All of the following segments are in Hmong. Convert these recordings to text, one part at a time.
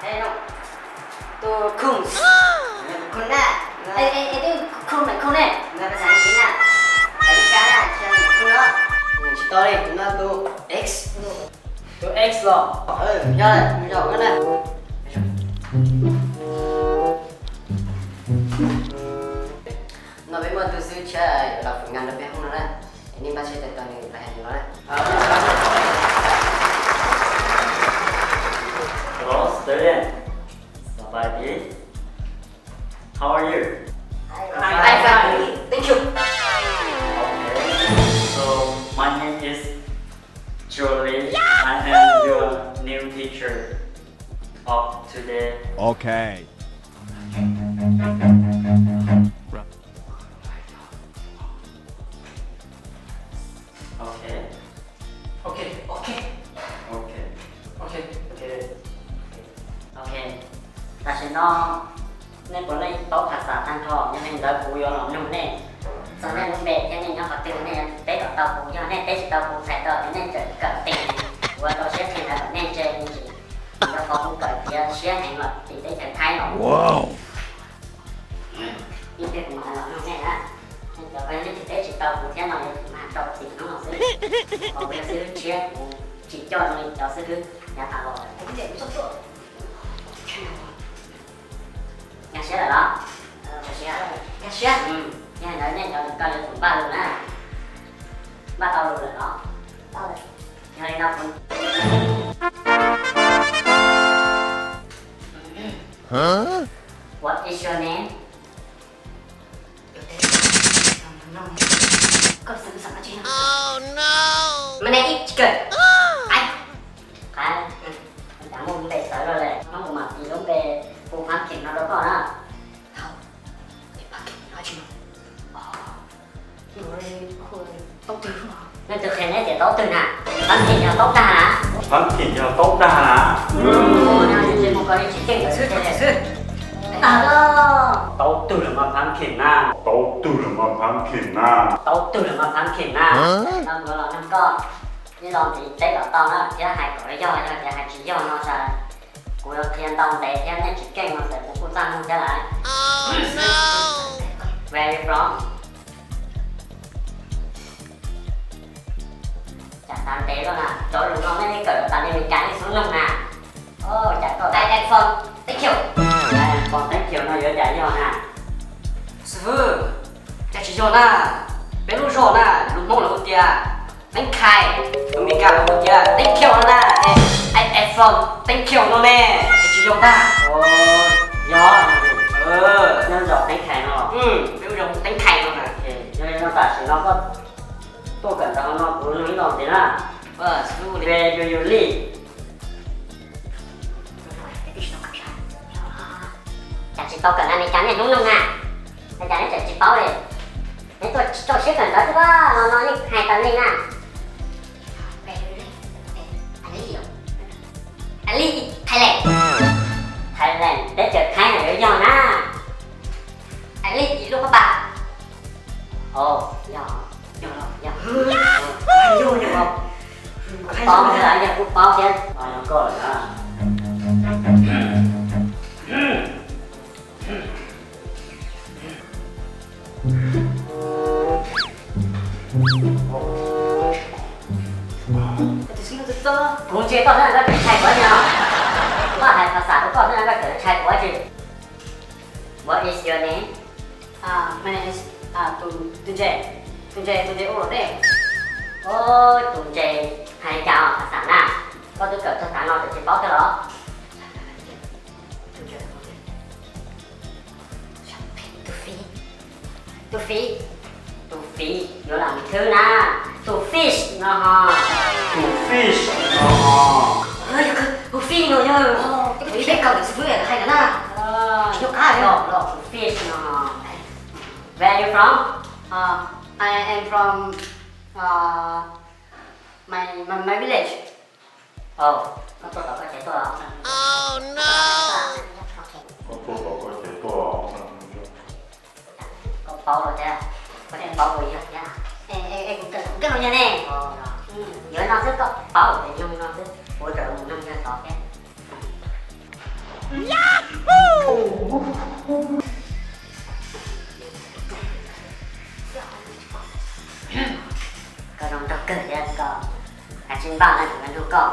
Ê, no. Tus Khun. Khun na. Ê, ê, ê, tus Khun, mày Khun ne. Nóiภาษาอังกฤษนะ. Tại vì cái này chưa là Khun đó. Tsis tau li, tus no tus X. Tus X los. Ừ, yog, yog koj na. No peb muaj tus xib hwb Tshiab los phỏng vấn rau peb hoob no na. Nej npaj siab tawm tos nws pais hais no na. Hello, student. Sawadee. How are you? I'm fine. Thank you. Okay. So, my name is Julie. I am your new teacher of today. Okay. Ok. Ok, ok. Ok. Ok. Ok. Ok. Tam sim no nej puav leej paub phas xas tag nrho, yog li ntawd kuv yuav los nug nej txog nej lub npe thiab nej nyob qhov twg, nej teb kom tau kuv, yog nej teb tsis tau kuv txhais tau tias nej tseem kawm tiag, kuv ua rau siab qhia ntawv kom nej ntse me ntsis. Kuv yog qhov kuv kawm tiav siab heev los tim teb chaws Thaib los. Ib pliag kuv mam los nug nej na. Nej cov, yog nej tsis teb tsis tau kuv thiab no yuav tsum mag rau tim hnub no xwb. Qhov kuv yog xib hwb tshiab kuv tsis coj zoo li cov xib hwb yav tas los lawm. Nkag siab lawm los? Nkag siab. Yog li ntawd nej cov kawm yuav tsum npaj lus na. Npaj tau lus lawm los? Yog li no kuv What is your name? Koj xav, xav tsis yog. My name is Chicken. Qab, qab, cas muaj npe txawv luaj li, hnub kuv mam tis lub npe hu Phab Kheem no rau koj na. Tau, Phab Kheem no tsis yog. Leej twg qhia neb tias taub twg na? Phab Kheem yog taub dag na. Phab Kheem yog taub dag na. Ntsej muag koj yeej tsis ceeb lawm xwb. Taub twg los mas Phab Kheem na. Taub twg los mas Phab Kheem na. Taub twg los mas Phab Kheem na. No kuv los nug koj ib lo ntxiv teb kom tau na thiab hais kom yog, yog tias hais tsis yog no tas kuv yuav qhia ntau ntev thiab nej tsis keej no tas kuv kuj txaj muag thiab lawm. Where are you from? Cas tas ntev luaj na, cov lus no nej kawm tas li Meskas nej xub nug na. Cas koj I am from Teev Kheem. I am from Teev Kheem no yuav cas yog na? Xib fwb, cas tsis yog na, peb lub zos na, lus Hmoob lawv hu tias Teev Khai, lus Meskas lawv hu tias Teev Kheem no na. I am from Teev Kheem no ne, cas tsis yog ntag. Yog, nyob zos Teev Khai no. Peb lub zos Teev Khai no na. Yog li no tam sim no koj tuaj kawm ntawv no kuv nug ib lo ntxiv na. Where do you live? Cas tsis tau kawm na, Meskas niaj hnub nug na, cas neb tseem tsis paub li. Neb tuaj tsis txaus siab kawm ntawv xwb, no no yeej hais tas li na. I live in Thailand. Thailand, teb chaws Thaib no yuav yog na. I live in Luang Prabang. Ov, yog, yog, yog. Kuv paub thiab, yog kuv paub thiab. Koj lawm na. Kuv ntsia koj xwb na, koj tseem tshais kuv dab tsi no? Koj hais phas xas rau koj xwb na, koj tseem tshais kuv dab tsi? What is your name? My name is Tus Ntses. Tus Ntses, Tus Ntses ua luam dej. Tus Ntses hais li cas os phas xas na? Koj twb kawm txog tav no tseem tsis paub thiab los? Tus Fish. Tus Fish. Tus Fish yuav lam thwb na. Tus Fish no ho. Tus Fish no ho. Tus Fish no yog. Tus Fish no ho. Where are you from? I am from my, my, my village. Ov, koj tuaj tom koj tsev tuaj. Koj tuaj tom koj tsev tuaj. Koj paub los thiab, koj tseem paub kuv yog thiab. Kuv kawm no yog ne. Yuav no xwb koj paub tias yog no xwb, kuv tseem mus nug yawg tod thiab. Koj zoo nraug kawg thiab koj. Hais tsis npaj no kuv nug koj.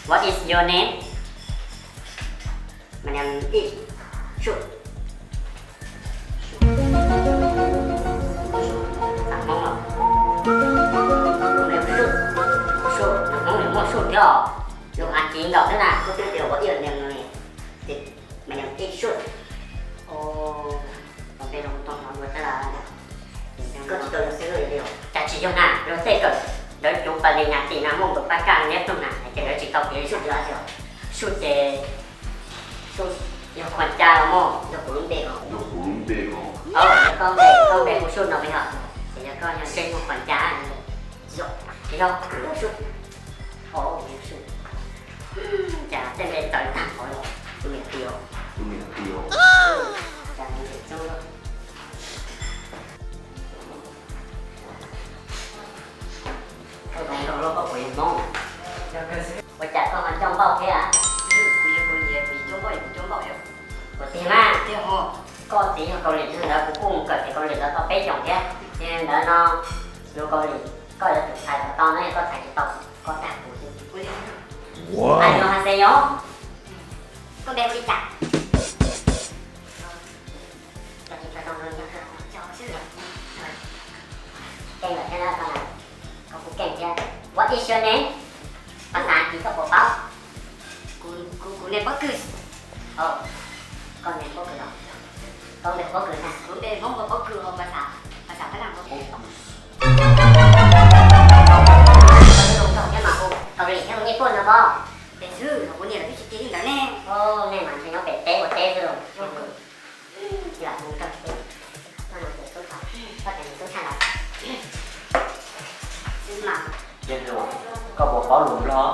What is your name? My name is Sut. Hmoob los? Sut, Sut, Hmoob nws muaj Sut thiab os. Lus Askiv nkaus xwb na, koj twb tias what is your name no ne. My name is Sut. Koj tsis tau yog xwb li os. Cas tsis yog na, luag tej kawm ntawv cuv pas li nyas tim no muaj nkaus pab kaj neb ploog na, ces lawv tsis tau piav Sut li os. Sut ces Sut yog Khuam Ca los mas. Yog kuv lub npe os. Yog koj npe, koj npe hu Sut no puas yog? Ces yog koj yog ntsej muag Khuam Ca. Yog, yog Sut. Ov, Sut. Cas tej npe txawv tag npaum li. Tus niam tiag. Tus niam tiag. Cas tus niam tiag. Koj zoo nraug los koj puas yog Hmoob? Ua cas koj ho coj nkauj thiab? Kuv yog Kaus Lim, kuv coj nkauj, kuv coj nkauj. Kuv tiag mas. Koj txiv yog Kaus Lim ntawd kuv kuj mus kawm tias Kaus Lim ntawd tau peb xyoos thiab. Ces ntawd no lus Kaus Lim koj yuav tsum txhais kom tau na, yog koj txhais tsis tau koj dag kuv xwb. Hais yog hais xev yog. Koj npe hu li cas? Keej lawm thiab na, koj kuj keej thiab. What is your name? Pas xav Askiv koj puas paub? Kuv, kuv, kuv name Pob Kws. Koj name Pob Kws los? Koj npe Pob Kws na. Kuv npe Hmoob hu Pob Kws, ho pas xav, pas xav Phab Laj hu Pob Kws. Koj zoo nraug thiab mas hu Kaus Lim thiab hu Nyij Pooj no pob. Tes xwb, kuv niam lawv twb tsis cia li ntawd ne. Nej mas ntshe nyob pem teb ua teb xwb los. Yog hu nraug xwb. Koj no ces tub tshaj, koj ces tub tshaj lawm. Xwb mas. Yog hluas, koj puas paub lus Nplog?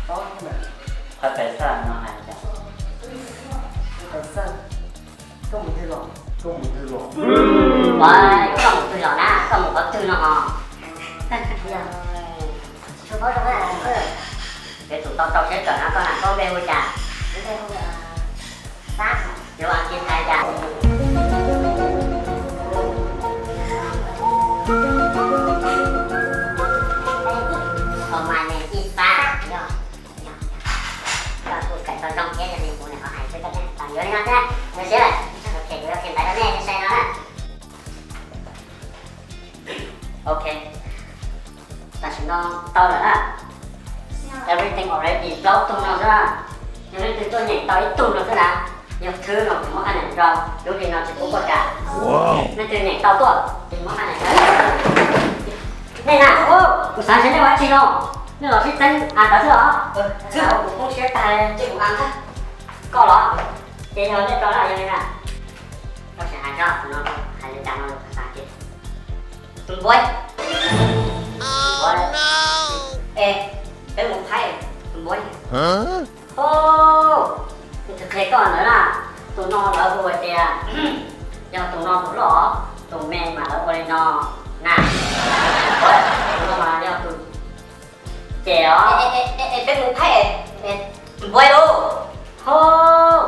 Paub thiab mas. Qhov pais xaj no hais cas? Pais xaj, koj mus twg los? Koj mus twg los? Ua, koj mus twg los na, koj mus qhov twg no hos? Tsis tshua paub zoo na. Yuav tsum tau rau siab kawm no, koj na, koj npe hu cas? Yuav Askiv hais cas? Koj kuj kawm tau zoo thiab, yog li kuv niam ho hais xwb koj thiaj tau yuav li no thiab, zoo siab lawm. Ok, kuv yuav qhia ntawv rau nej sai sai no na. Ok, tam sim no tau lawm na. Everything already, plaub tug no xwb na. Yog leej twg tuaj nyeem tau ib tug no xwb na, yog thwb no kuv muab qhab niam rau, lub hli no tsis pub koj kam. Leej twg nyeem tau tuaj ces muab qhab niam rau. Nej na, kuv xav saib nej ua dab tsi no, nej los sib txeeb as ntawd xwb los? Xwb, kuv poob siab tag, koj los? Ces yog nej tau na, yog li na. Koj sim hais zoj no, hais li cas no lus Phas Xas Askiv? Tus npua. Tus npua. Es, peb mus Thaib, tus npua. Hos, kuv qhia koj ntawd na, tus no lawv hu hais tias, yog tus no tus loj, tus me mas lawv ua li no na. Tus no mas yog tus ces os. Peb mus Thaib, tus npua lauj. Hos,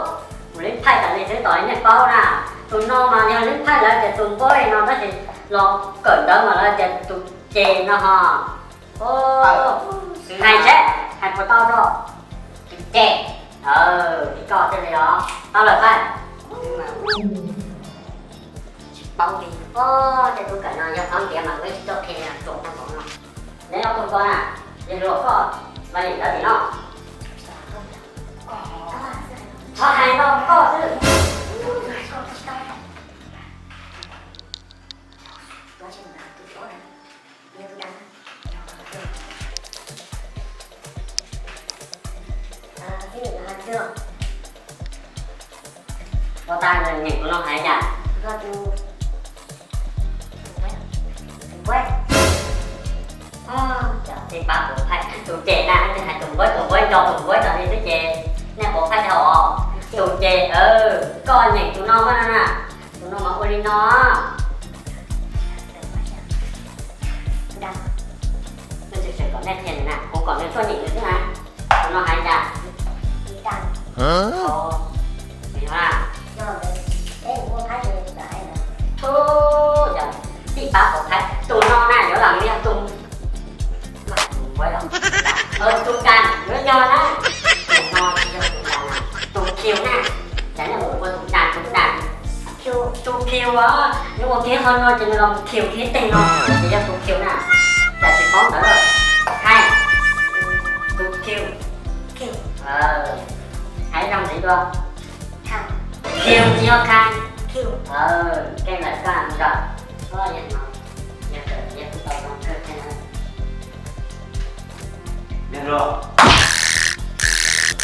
mus Leej Thaib tas li xwb tos li nej paub na. Tus no mas yog Leej Thaib lawv tias tus npua no, tab sis los kawm ntawv mas lawv tias tus ces no hos. Hais seb, hais puas tau rau? Tus ces. Li koj thiaj li os. Tau lawm Thaib. Tsis paub li. Tej tub kawm no yog qhov ntiav mas kuv yeej tsis tuaj qhia tsuas tag npaum no. Neb ob tug ko na, yog luag koj, mas nim ntawd tim no. Qhov hais no koj xwb. Ua tas nyeem tus no hais cas? Tus ces na, hais tus npua, tus npua nco tus npua tas li xwb ces nej puas phaij dhau os? Tus ces, koj nyeem tus no mas na, tus no mas ua li no. Kom nej qhia na, kuv kom nws tuaj nyeem nws xwb na. Tus no hais cas? Ov, li no na. Tub, yog tij pab puas phaib. Tus no na yuav los yog tus, tus kas yuav yog na. Tus no tsis yog tus kas na, tus khiu na. Cas nej hu ua tus kas tus kas? Tus khiu os, nws ua kiag qhov no ces nws los khiu kiag teg no, ces yog tus khiu na. Cas tsis paub ntawv lawm. Hais, tus khiu. Hais zoo ntxiv dua. Khiu tsis yog khais. Keej lawm koj zaum. Yog no, yog kawm yog kuj tau zoo kawg thiab na.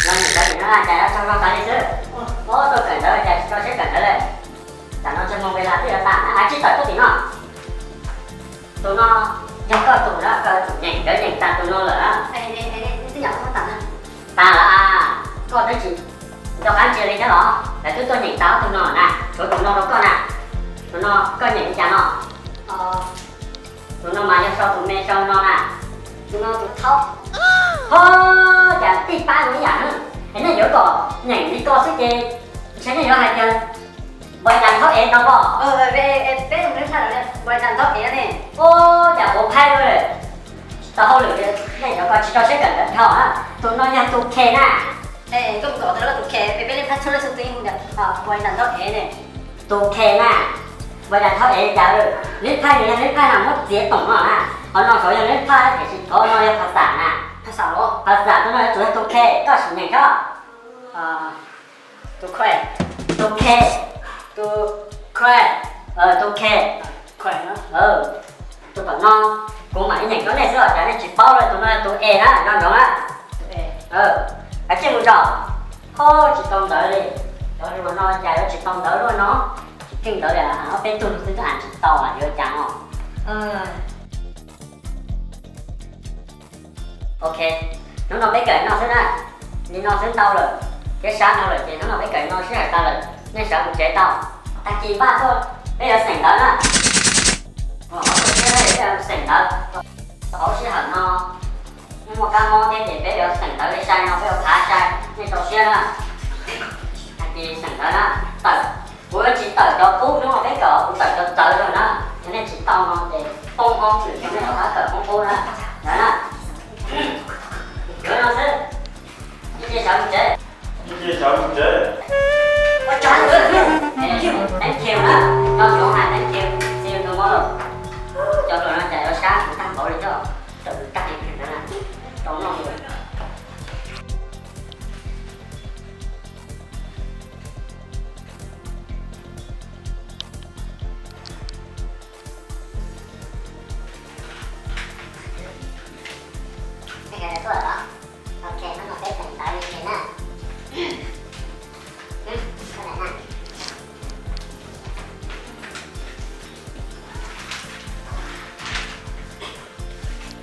Los nyeem ntawv tim no cas yuav tsaug zog tas li xwb. Ua tuaj kawm ntawv cas tsis tso siab kawm ntawv li. Tam no tsis muaj npe las twb yuav tas na, hais tsis tawm tuaj tim no. Tus no yog koj tus na, koj yuav tsum nyeem, koj nyeem tas tus no lawm na. Tas lawm a, koj twb tsis nco qab ntsia li thiab los? Lawv twb tuaj nyeem tas ob tug no na, tshuav tus no rau koj na. Tus no koj nyeem li cas no? Tus no mas yog sau tus me sau no na. Tus no tus thaub. Ho, cas tij pab zoo ib yam na. Es nej yuav kom nyeem li ko xwb ces ntshe nej yuav hais tias npais das thaub ev no pob. Peb npais das thaub ev ne. Ua cas puas phaib lawm. Tsis tau hauj lwm, nej yuav kom tsis tso siab kawm ntawv dhau na. Tus no yog tus khe na. Koj mus kom tau tus khe, peb peb lej phaj txhua leej xwb twb hu tias npais das thaub ev ne. Tus khe na, npais das thaub ev cas lawm. Lej phaj nws yog lej phaj no muab txiav toom no na. Qhov no saud yog lej phaj tiam sis qhov no yog phas xam na. Phas xam, tus no yuav tsum yog tus khe, koj sim nyeem tso. Tus khe, tus khe, tus khe, tus khe. Tus tom no, kuv mam li nyeem rau nej xwb os, cas nej tsis paub li. Tus no yog tus es na, nco ntsoov na. Kav tsij mus zaum. Ho, tsis tau ntawv li. Cov hluas no cas yuav tsis tau ntawv luaj no. Tsis kheej ntawv li, ob peb tug no xwb twb am tsis tau yuav cas no. Ok, hnub no peb kawm no xwb na. Li no xwb ntau lawm, thiab sab no lawm ces hnub no peb kawm no sij hawm tas lawm, nej sawv mus tsev tau. Tag kis npaj tuaj peb yuav xeem ntawv na. Qhov tuaj siab peb yuav xeem ntawv. Thaum sij hawm no nej muaj kab mob thiab ces peb yuav xeem ntawv li sai no, peb yuav phav sai, nej rau siab na. Tag kis xeem ntawv na, tawm, kuv yuav tsis tawm cov qub hnub no peb kawm, kuv tawm cov txawv rau na. Yog nej tsis tau no ces poob hoob lwm xyoo nej rov qab kawm poob qub na. Ntawd na, yuav no xwb. Ib ce sawv mus tsev. Ib ce sawv mus tsev. Ua tsaug, thank you na, nco ntsoov hais thank you, see you tomorrow. Cov hluas no cas yuav sab kuv tag npaum li thiab, tawm tag li ntawd na, tau noj li.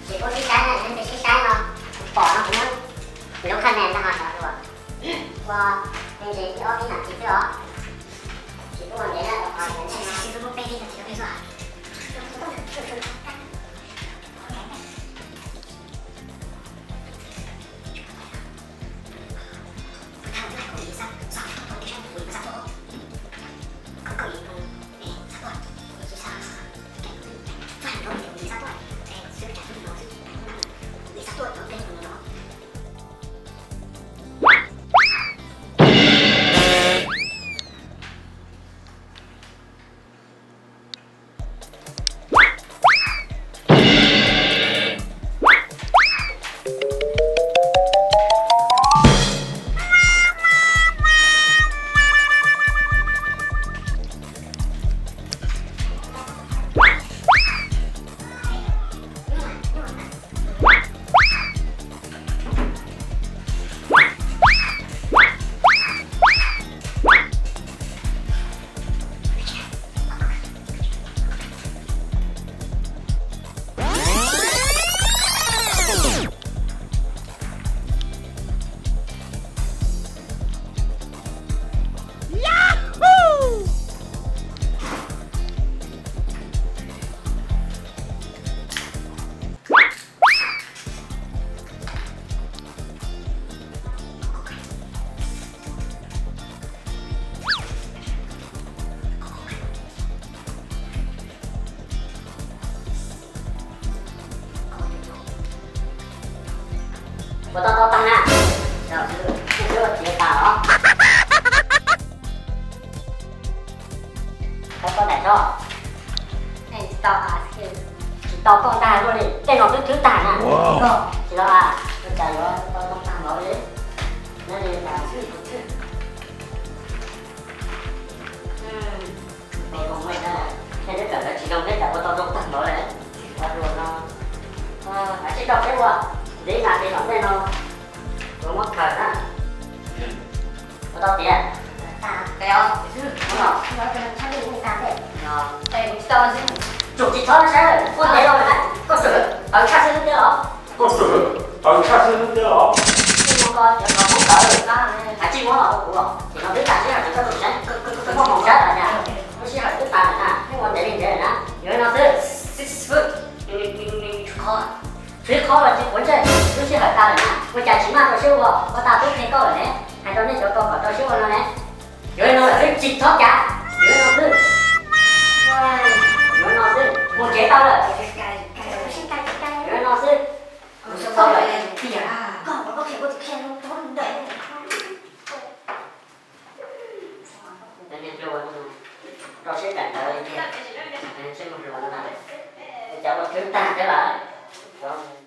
Tsis pub sib saib na, yog leej twg sib saib no, kuv pom no kuv muab lub qhab ne ntag ho sawv dua. Ua, me ntsis ib ob peb nas this xwb os. Tsis pub ua ntev na, rau qhov tias nej no Ua tau tau tag na. Tsis ua txiv tag os. Tau tau daim tso. Tsis tau koj tag luaj li, tej no twb twb tag na. Tsis tau a, ua cas yuav tau tau tag npaum li. Nyob li xwb. Tej zoo na, tej neb kawm lawv tsis zoo neb cas ua tau zoo tag npaum li. Ua dua no, tsij rau peb ua, ntev na li los tej no yuav muab khaws na. Ua tau tias, tsum tsis txhob saib, ua ntev los koj txawm tawv tshaj xwb lub tiab los. Koj txawm tawv tshaj xwb lub tiab los. Tsis muab koj cov no muab tawv, hais tsis muab los rau kuv los ces no twb tag sij hawm ces koj txawm saib, koj muaj hmoov saib lawm na. Lub sij hawm twb tas lawm na, yeej ua ntev li ntev lawm na. Yuav li no xwb. Tshuav ib qho los tsis quav ntsej, lub sij hawm tas lawm na, ua cas tsis maj rau siab ua, ua tag tub qhia koj lawm ne, hais rau nej cov ko kom rau siab ua no ne. Yuav li no lawm xwb tsis txhob cav, yuav li no xwb. Yuav li no xwb, mus tsev tau lawm. Yuav li no xwb. Kuv xav tau lawm. Rau siab kawm ntawv, seb mus hluas no na, cas ua twb tag thiab lawm.